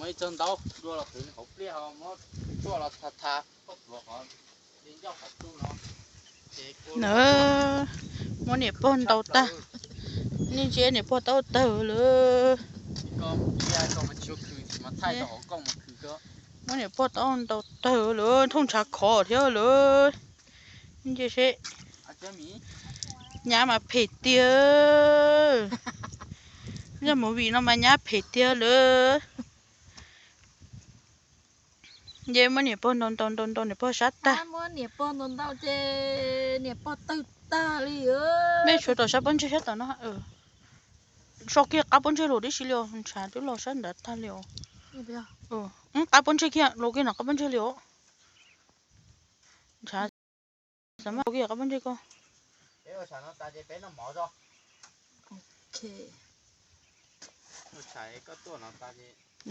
Muab ib txog ntaub dua los kwv hauv pliaj ho muab tshuaj los tha tha pob tsuas qhov li ncauj qhov tsuj no. Ces muab niam pog ntaus tag. Nej ntsia niam pog taub tawg lawm. Muab niam pog taub ntaus tawg lawm, thooj ntshav khov thiab lawm. Nej ntsia seb, nyab mas phem tiag. Zaj movie no mas nyab phem tiag lawm. Nce muab niam pog ntaus ntaus ntaus ntaus niam pog sab tag. Muab niam pog ntaus ntaus ces niam pog tawg tag li. Mej tshuav tom sab pob ntseg sab tom no. So kiag qab pob ntseg los tib si li os, ntshav twb los sab nrad tag li os. Qab pob ntseg kiag, los kiag no qab pob ntseg li os. Ntshav, xav mas los kiag qab pob ntseg ko.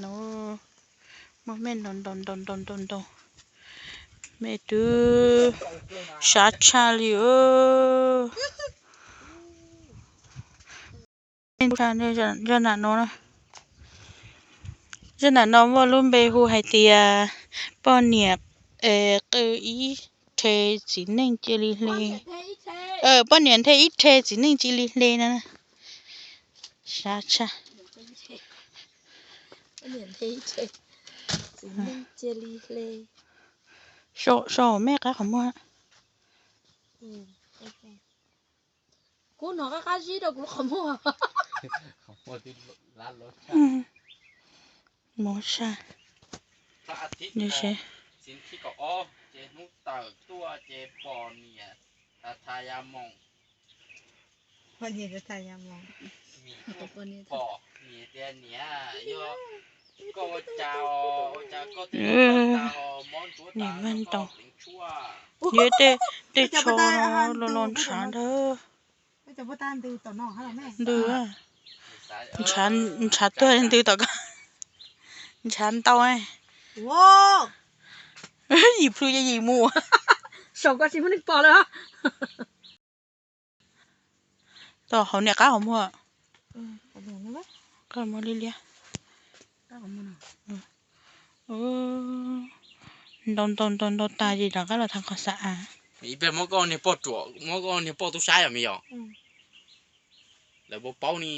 No, muab mej ntaus ntaus ntaus ntaus ntaus ntaus, mej twb sab tshaj li. Zaj nam no, zaj nam no muaj lub npe hu hais tias poj niam qw ib rhe txiv neej cia li hle. Poj niam nthe ib rhe txiv neej cia li hle no. Sab tshaj. Sau mej qab qhov muag. Kuv hnov qab qab zib rau kuv lub qhov muag. Mob saj. Txiv thib kaum ob ces hnub tawm tuaj ces pom niam tha tha ya moos. Pom niam tha tha ya moos. Pom niam tias niam, yog koj ua cas, ua cas koj twb tau mob ntsuav tas, koj pleev tshuaj. Yog tej tsho los los ntshav ntag. Ntws, ntshav tuag ntws tom ko, ntshav ntau. Yim plhu yim mus. Saum ko tsis muaj neeg pom lawm. Tom hauv niam qab qhov muag. Qab muag liab liab. Ntau ntau ntau ntau tas ces rov qab los thav qhov xav av. Ib pliag muab koj niag poj ruam, muab koj niag poj tub saib os me yom. Lawv puas paub ni.